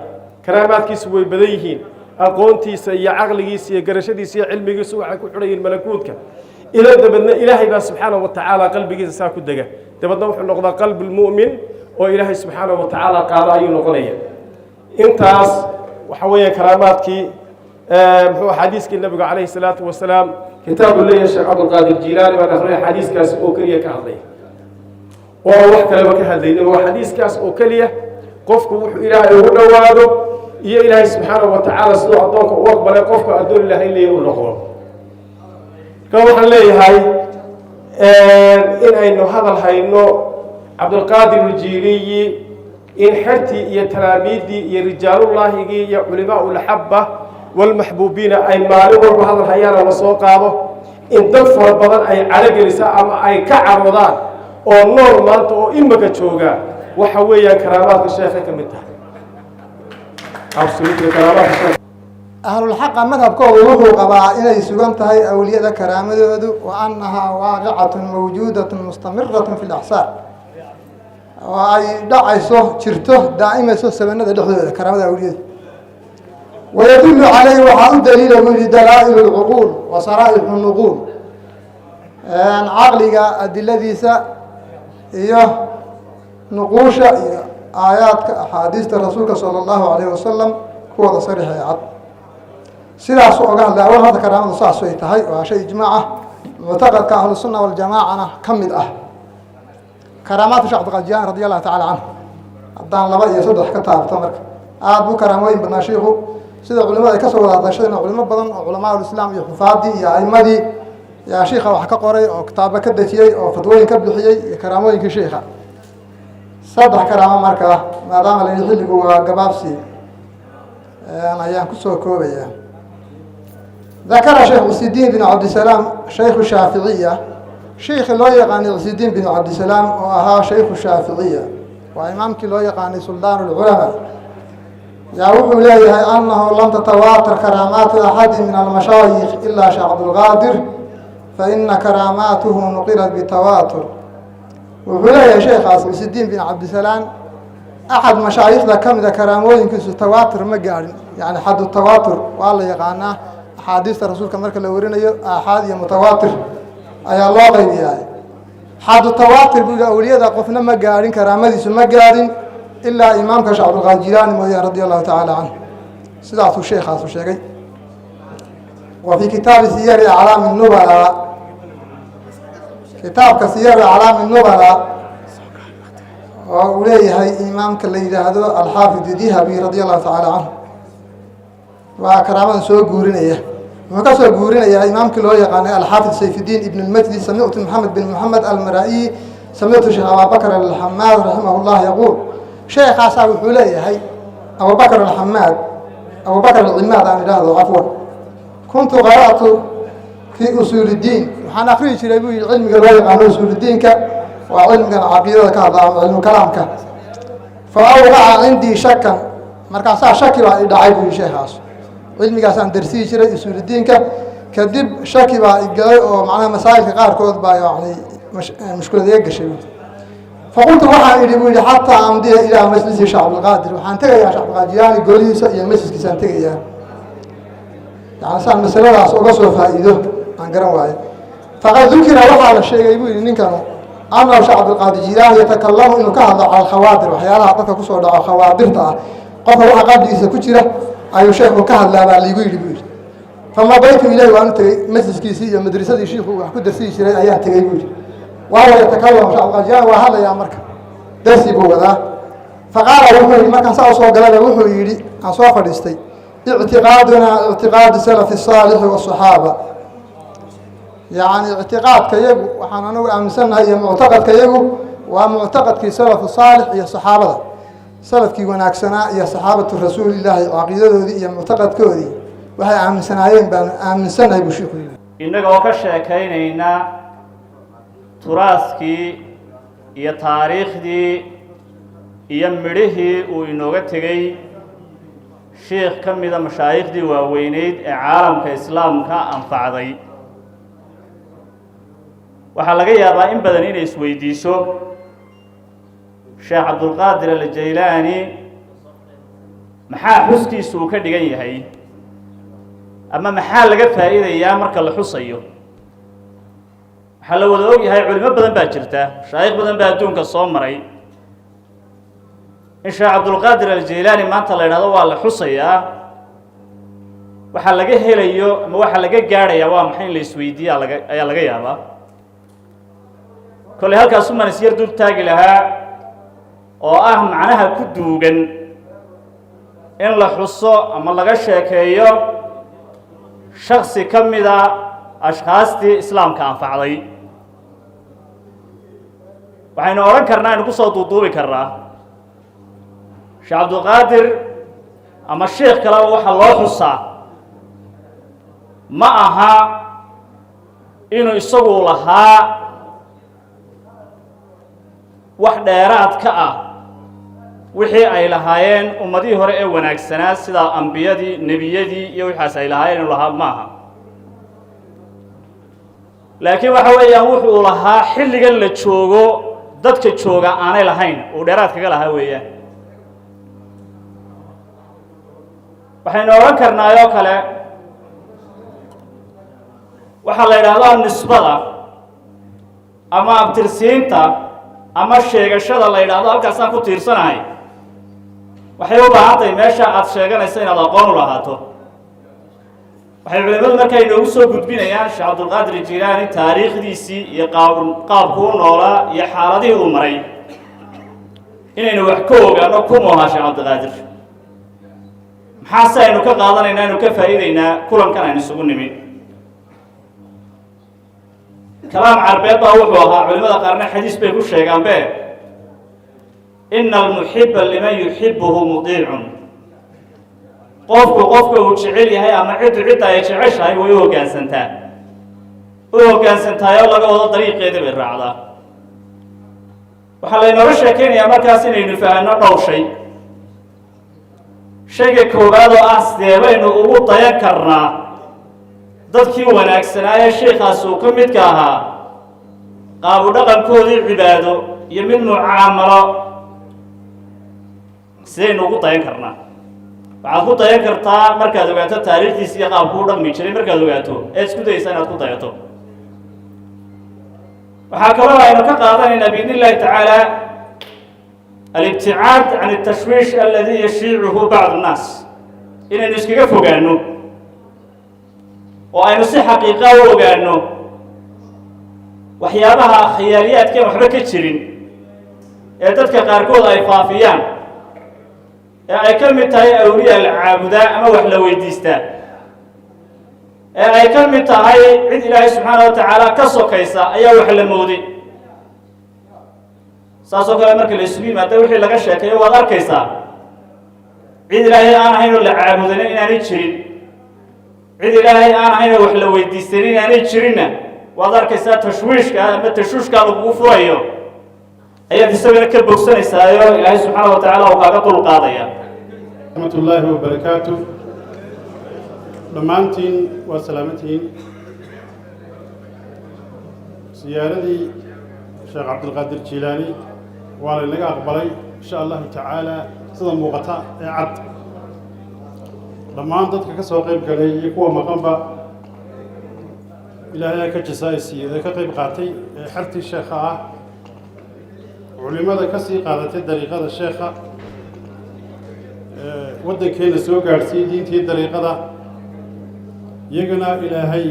H: Karaamaadkiisu way badan yihiin. Aqoontiisa iyo caqligiisa iyo garashadiisa iyo cilmigiisu waxay ku xidhan yihiin malakuudka ila. Dabeedna Ilaahay baa subxaanahu wa tacaala qalbigiisa saa ku dega. Dabeedna wuxuu noqdaa qalbi lmu'min oo Ilaahay subxaanahu wa tacaala qaado ayuu noqonaya. Intaas waxa weeyaan karaamaadkii. Muxuu xadiiskii nabigu calayhi salaatu wasalaam, kitaabu leeyahay Sheekh Cabdulqaadir Jiilaani baan akhriyay, xadiiskaas oo keliya ka hadlay oo aan wax kaleba ka hadlaynin. Waa xadiiskaas oo keliya qofku wuxuu Ilaahay ugu dhowaado iyo Ilaahay subxaanahu wa tacaala siduu addoonka u aqbalay qofku addoon Ilaahay leeyahy u noqdo. Marka waxaan leeyahay in aynu hadal hayno Cabdulqaadir Aljiiliyi, in xertii iyo talaamiiddii iyo rijaalullaahigii iyo culimaa ulxabba walmaxbuubiina ay maalin walba hadal hayaana la soo qaado, in dad fara badan ay calogelisa ama ay ka caroodaan oo nool maanta oo imaka jooga, waxa weeyaan karaamaadka sheekhay ka mid tahay. Absolutely, karaamaadka sheekha.
I: Ahlulxaqa madhabkoodu wuxuu qabaa inay sugan tahay awliyada karaamadoodu, wa annahaa waaqicatun mawjuudatun mustamiratun fi lacsaar, oo ay dhacayso, jirto, daa'imayso sabanada dhexdooda karaamada awliyadu. Wayadullu calayhi, waxaa u daliila buu yihi, dalaa'ilu lcuquul wa saraa'ixu nuquul, caqliga adiladiisa iyo nuquusha iyo aayaadka axaadiista rasuulka sala allahu alayhi wasalam kuwooda sariix ee cad. Sidaasuu oga hadlay. Awal hadda karaamadu saas ay tahay, waa shay ijmaac ah, muctaqadka ahlusunna waljamaacana ka mid ah. Karaamaadka Shekh Cabdiqaadir Jilaani radi allahu tacala canhu haddaan laba iyo saddex ka taabto, marka aada buu karaamooyin badnaa shiiku, sida culimada ay kasoo wada hadashadeen. Culimo badan oo culamaaulislaam iyo xufaadii iyo aimadii yaa shiika wax ka qoray oo kitaabo ka dejiyey oo fatwooyin ka bixiyey iyo karaamooyinkii shiika. Saddex karaamo markaa, maadaama la yihi xilligu waa gabaabsi, ayaan kusoo koobaya. Dakara Sheekh Cisidiin bin Cabdisalaam, shaykhu Shaaficiya, shiikhi loo yaqaanay Cisidiin bin Cabdisalaam oo ahaa shaykhu Shaaficiya, waa imaamkii loo yaqaanay suldaan lculamaa, yaa wuxuu leeyahay annahu lam tatawaatar karaamaatu axadi min almashaayikh ilaa Sheekh Cabdulqaadir, faina karaamaatuhu nuqilat bitawaatur. Wuxuu leeyahay sheekhaas Cisidiin bin Cabdisalaam Axad mashaayikhda ka mida karaamooyinkiisu tawaatur ma gaadhin, yani xaddu tawaatur waa la yaqaanaa. Axaadiista rasuulka marka la warinayo, aaxaad iyo mutawaatir ayaa loo qaybiyaa. Xaddu tawaatur buu yihi awliyada qofna ma gaadhin, karaamadiisu ma gaadhin, ilaa imaamka Sheekh Cabdulqaadir Jilaani mooyaan, radia Allahu tacaala canhu. Sidaasuu sheekaasu sheegay. Wa fii kitaabi Siyari Aclaami Nubala, kitaabka Siyari Aclaami Nubala oo uu leeyahay imaamka la yidhaahdo Alxaafid Dihabi, radia Allahu tacaala canhu, waa karaamadan soo guurinaya. Wuxuu ka soo guurinayaa imaamkii loo yaqaanay Alxaafid Sayfuddiin Ibn Lmajdi: "Samictu Maxamed bin Moxamed Almaraa'iyi, samictu Sheekh Ababakr Alxamaad raximah llah yaquul." Sheekaasaa wuxuu leeyahay, Abubakr Alxamaad, Abubakr Alcimaad aan idhaahdo, cafwan. "Kuntu qara'tu fii usuul iddiin." Waxaan akriyi jiray, buu yihi, cilmiga loo yaqaano usuuludiinka, waa cilmigan caqiidada ka hadla ama cilmu kalaamka. "Fa awqaca cindii shakan." Markaasaa shaki baa i dhacay, buu yihi sheekhaas. Cilmigaasaan darsiyi jiray, usuuludiinka. Kadib shaki baa igalay oo macnaha masaa'ilka qaarkood baa yani mushkulad iga gashay. "Faqultu," waxaan idhi, buu yihi, "xataa amdiya ilaa majlisi Sheekh Cabdilqaadir." Waxaan tegayaa Sheekh Cabdilqaadir Jilaani golihiisa iyo majliskiisaan tegayaa, yani saan masaladaas uga soo faa'iido aan garan waayo. "Faqad dukira," waxaa la sheegay, buu yihi ninkanu, "annahu Sheekh Cabdilqaadir Jilaani yatakalamu," inuu ka hadlo, "cala alkhawaadir," waxyaalaha dadka kusoo dhaco khawaadirta ah, qofka waxa qalbigiisa ku jira ayuu sheekhu ka hadlaa baa laigu yidhi, buu yidhi. "Famadaytu ilayh," waan u tegey majliskiisii iyo madrasadii shiiku wax ku darsiyi jiray ayaan tegey, buu yidhi. "Wahuwa yatakalamu," Sheekh Cabdilqaadir Jilaani waa hadlayaa, marka darsi buu wadaa. "Faqaala," wuxuu yihi, markaan saa usoo galaba, wuxuu yidhi, aan soo fadhiistay, "Ictiqaadunaa ictiqaadu salafi saalixi wasaxaaba." Yacni ictiqaadka yagu, waxaan anagu aaminsannahay, iyo muctaqadka yagu waa muctaqadkii salafu saalix iyo saxaabada, salafkii wanaagsanaa iyo saxaabatu rasuulillaahi, caqiidadoodii iyo muctaqadkoodii waxay aaminsanaayeen baanu aaminsannahay, buu shiiku yidhi.
E: Innagoo ka sheekaynayna turaaskii iyo taariikhdii iyo midhihii uu inooga tegey sheikh ka mida mashaayiikhdii waaweyneyd ee caalamka islaamka anfacday, waxaa laga yaabaa in badan inay isweydiiso: Sheekh Cabdulqaadir Aljaylaani maxaa xuskiisu uu ka dhigan yahay, ama maxaa laga faa'iidayaa marka la xusayo? Waxaa la wada og yahay, culimo badan baa jirta, mashaayikh badan baa adduunka soo maray. In Sheekh Cabdulqaadir Aljaylaani maanta la idhahdo waa la xusayaa, waxaa laga helayo ama waxaa laga gaadhayaa waa maxay, in la isweydiiya laga ayaa laga yaabaa. Kolley halkaasumaan isyar dul taagi lahaa, oo ah macnaha ku duugan in la xuso ama laga sheekeeyo shaksi ka mida ashkhaastii islaamka anfacday. Waxaynu odhan karnaa, aynu kusoo duuduubi karnaa, Sheekh Cabdulqaadir ama sheikh kaleba waxaa loo xusaa ma aha inuu isagu lahaa wax dheeraad ka ah wixii ay lahaayeen ummadihii hore ee wanaagsanaa, sida ambiyadii, nebiyadii iyo wixaas ay lahaayeen inuu lahaa maaha. Laakiin waxa weeyaan wuxuu lahaa xilligan la joogo dadka jooga aanay lahayn, uu dheeraad kaga lahaa weeyaan. Waxaynu odhan karnaayoo kale, waxaa la yidhaahdaa nisbada ama abtirsiinta ama sheegashada la yidhaahdo halkaasaan ku tiirsanahay, waxay u baahan tahay meesha aad sheeganaysa inaad aqoon u lahaato. Waxay culimmadu markaa inoogu soo gudbinayaan Sheekh Cabdulqaadir Jilaani taariikhdiisii iyo qaabku u noolaa iyo xaaladihii uu maray, inaynu wax ka ogaano kumuu ahaa Sheekh Cabdiqaadir, maxaase aynu ka qaadanaynaa, aynu ka faa'iidaynaa kulankan aynu isugu nimi. Kalaam carbeed baa wuxuu ahaa, culimada qaarna xadiis bay ku sheegaanbe: "Ina almuxiba liman yuxibuhu mudiicun." Qofku qofka uu jecel yahay ama ciddu cidda ay jeceshahay way u hoggaansantaa, u hoggaansantaayoo laga wado dariiqeeda bay raacdaa. Waxaa laynooga sheekaynayaa markaas inaynu fahanno dhowr shay. Shayga koowaad oo ah, sidee baynu ugu dayan karnaa dadkii wanaagsanaa ee sheikhaasi uu ka midka ahaa, qaabu dhaqankoodii cibaado iyo mid mucaamalo? Sidaynu ugu dayan karnaa? Waxaad ku dayan kartaa markaad ogaato taariikhdiisa iyo qaabku u dhaqmi jiray. Markaad ogaato eed isku dayaysa inaad ku dayato. Waxaa kaloo aynu ka qaadanaynaa, biidn illahi tacaala, alibticaad can altashwiish aladi yashiicuhu bacdu nnaas, inaynu iskaga fogaano oo aynu si xaqiiqa u ogaano waxyaabaha khiyaaliyaadkeen waxba ka jirin ee dadka qaarkood ay faafiyaan, ee ay ka mid tahay awliya la caabudaa ama wax la weydiistaa, ee ay ka mid tahay cid Ilaahay subxaana wa tacaala ka sokaysa ayaa wax la mooday. Saasoo kale marka la isugu yimaada, wixii laga sheekeeyo waad arkaysaa. Cid Ilaahay aan ahayn oo la caabudanin inaanay jirin, cid Ilaahay aan ahayn oo wax la weydiisanin inaanay jirinna waad arkaysaa. Tashwiishka ama tashuushka lagugu furayo ayaad isagana ka bogsanaysaayo Ilaahay subxaana wa tacaala uu kaaga dul qaadaya.
J: Raxmat ullaahi wabarakaatu. Dhammaantiin waa salaamantihiin. Siyaaradii Sheekh Cabdilqaadir Jiilaani waa laynaga aqbalay, insha Allahu tacaala, sida muuqata ee cad. Dhammaan dadka ka soo qayb galay iyo kuwa maqanba Ilaahay ka jasaa-isiiyo ee ka qayb qaatay, ee xertii sheekha ah, culimada ka sii qaadatay dariiqada sheekha, waddankeena soo gaadhsiiyey diintii dariiqada, iyagana Ilaahay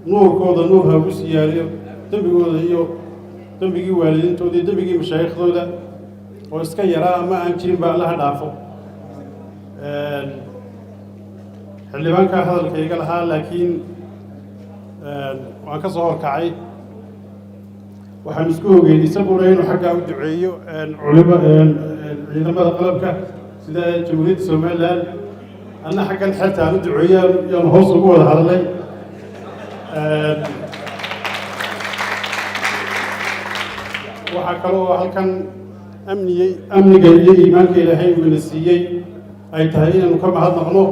J: nuurkooda nuur ha ugu siyaariyo, dembigooda iyo dembigii waalidiintooda iyo dembigii mashaayiikhdooda oo iska yaraa ama aan jirin ba Allaha dhaafo. Xildhibaankaa hadalka iga lahaa, laakiin waan ka soo horkacay. Waxaan isku ogeyn isaguna inuu xaggaa u duceeyo culimo ciidamada qalabka sida Jamhuuriyadda Somaliland, anna xaggan xerta aan u duceeyo yaanu hoos ugu wada hadalnay. Waxaa kale oo halkan amniyey, amniga iyo iimaanka Ilaahay uu ina siiyey ay tahay inaanu ka mahadnaqno,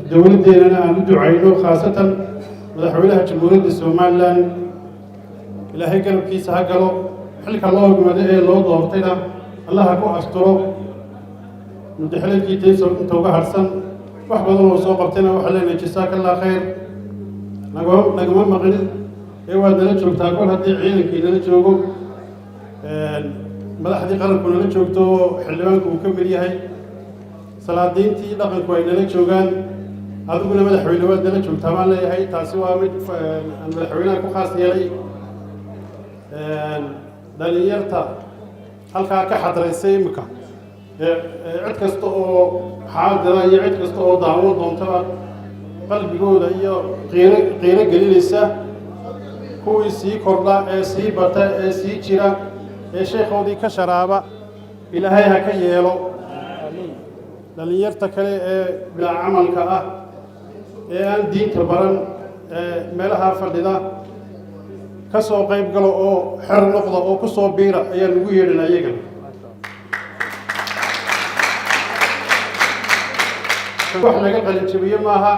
J: dowladdeenana aan u ducayno, khaasatan madaxweynaha Jamhuuriyadda Somaliland. Ilaahay garabkiisa ha galo, xilka loo ogmado ee loo doortayna Allaha ku asturo. Muddaxileedkii tayso inta uga harsan wax badan oo soo qabtayna waxaa leenahay jasaaka Allah khayr. Nagama maqlin ee waad nala joogtaa. Kol haddii ciidankii nala joogo, madaxdii qaranku nala joogto oo xildhibaanku uu ka mid yahay, salaadiintii dhaqanku ay nala joogaan, adiguna madaxweyne waad nala joogtaa baan leeyahay. Taasi waa mid aan madaxweynaha ku khaas yeelay. Dhalinyarta halkaa ka xadraysay imika, cid kasta oo xaadira iyo cid kasta oo daawo doontaba qalbigooda iyo qiiro qiiro gelinaysa, kuwii sii kordha ee sii bata ee sii jira ee sheekhoodii ka sharaaba Ilaahay ha ka yeelo. Dhalinyarta kale ee bilaa camalka ah ee aan diinta baran ee meelaha fadhida, ka soo qayb galo oo xer noqda oo ku soo biira ayaa lagu yeedhin ayagana. Wax laga qalin jabiye maaha.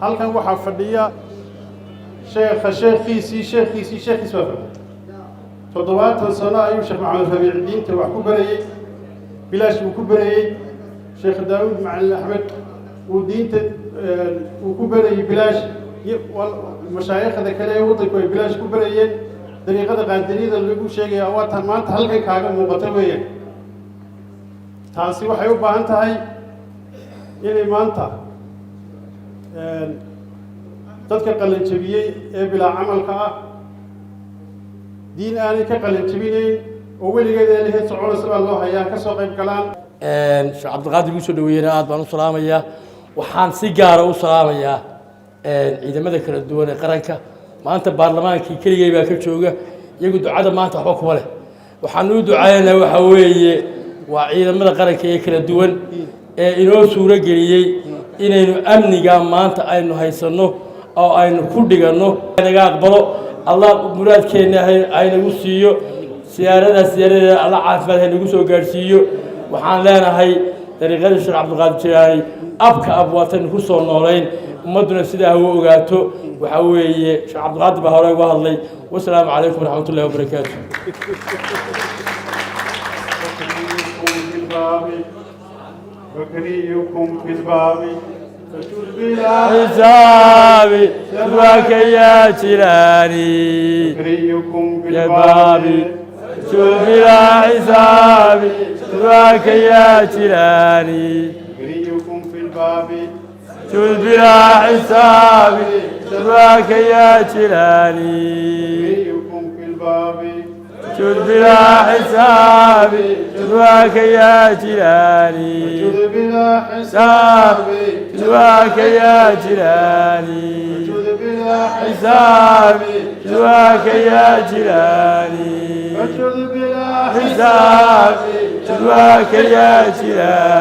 J: Halkan waxaa fadhiya sheekha sheekhiisii sheekhiisii sheekhiis baa fadhiya. 70 sano ayuu Sheekh Maxamed Rabiic diinta wax ku barayey, bilaash uu ku barayey. Sheekh Daawud Macalin Axmed uu diinta uu ku barayey bilaash, mashaayikhda kale ee waddanku ay bilaash ku barayeen. Dariiqada Qaadiriyada lagu sheegaya waa tan maanta halkan kaaga muuqata weeyaan. Taasi waxay u baahan tahay inay maanta dadka qalin jabiyey ee bilaa camalka ah, diin aanay ka qalin jabinayn oo weligeed ee laheed soconaysa baa loo hayaa, ka soo qayb galaan.
K: Sheekh Cabdiqaadir igu soo dhaweeyena aad baan u salaamayaa. Waxaan si gaara u salaamayaa ciidamada kala duwan ee qaranka. Maanta baarlamaankii keligay baa ka jooga, iyagu ducada maanta waxba kuma leh. Waxaan u ducaynaynaa waxaa weeye waa ciidamada qaranka ee kala duwan ee inoo suuro geliyey inaynu amniga maanta aynu haysanno oo aynu ku dhiganno. Naga aqbalo Allah, muraadkeenna haynagu siiyo. Siyaaradaas siyaaradeeda Alla caafimaad haynagu soo gaadhsiiyo. Waxaan leenahay dariiqada Sheekh Cabdiqaadir Jilaani abka ab waataynu ku soo noolayn, ummadduna sidaa hagu ogaato. Waxaa weeye Sheekh Cabdiqaadir baa hore uga hadlay. Wasalaamu calaykum waraxmatullahi wabarakaatu.
J: الباب، بكريكم في الباب، فجد بلا
L: حسابي جدواك يا جيلاني.
J: بكريكم في
L: يا
J: الباب،
L: بابي جد بلا حسابي جدواك يا جيلاني.
J: بكريكم في الباب،
L: جد بلا حسابي جدواك يا جيلاني.
J: بكريكم في الباب،
L: جد بلا حسابي جدواك يا جيلاني.
J: جد بلا
L: حسابي جدواك يا جيلاني.
J: جد بلا
L: حسابي جدواك يا جيلاني.
J: فجد بلا
L: حسابي جدواك يا جيلاني.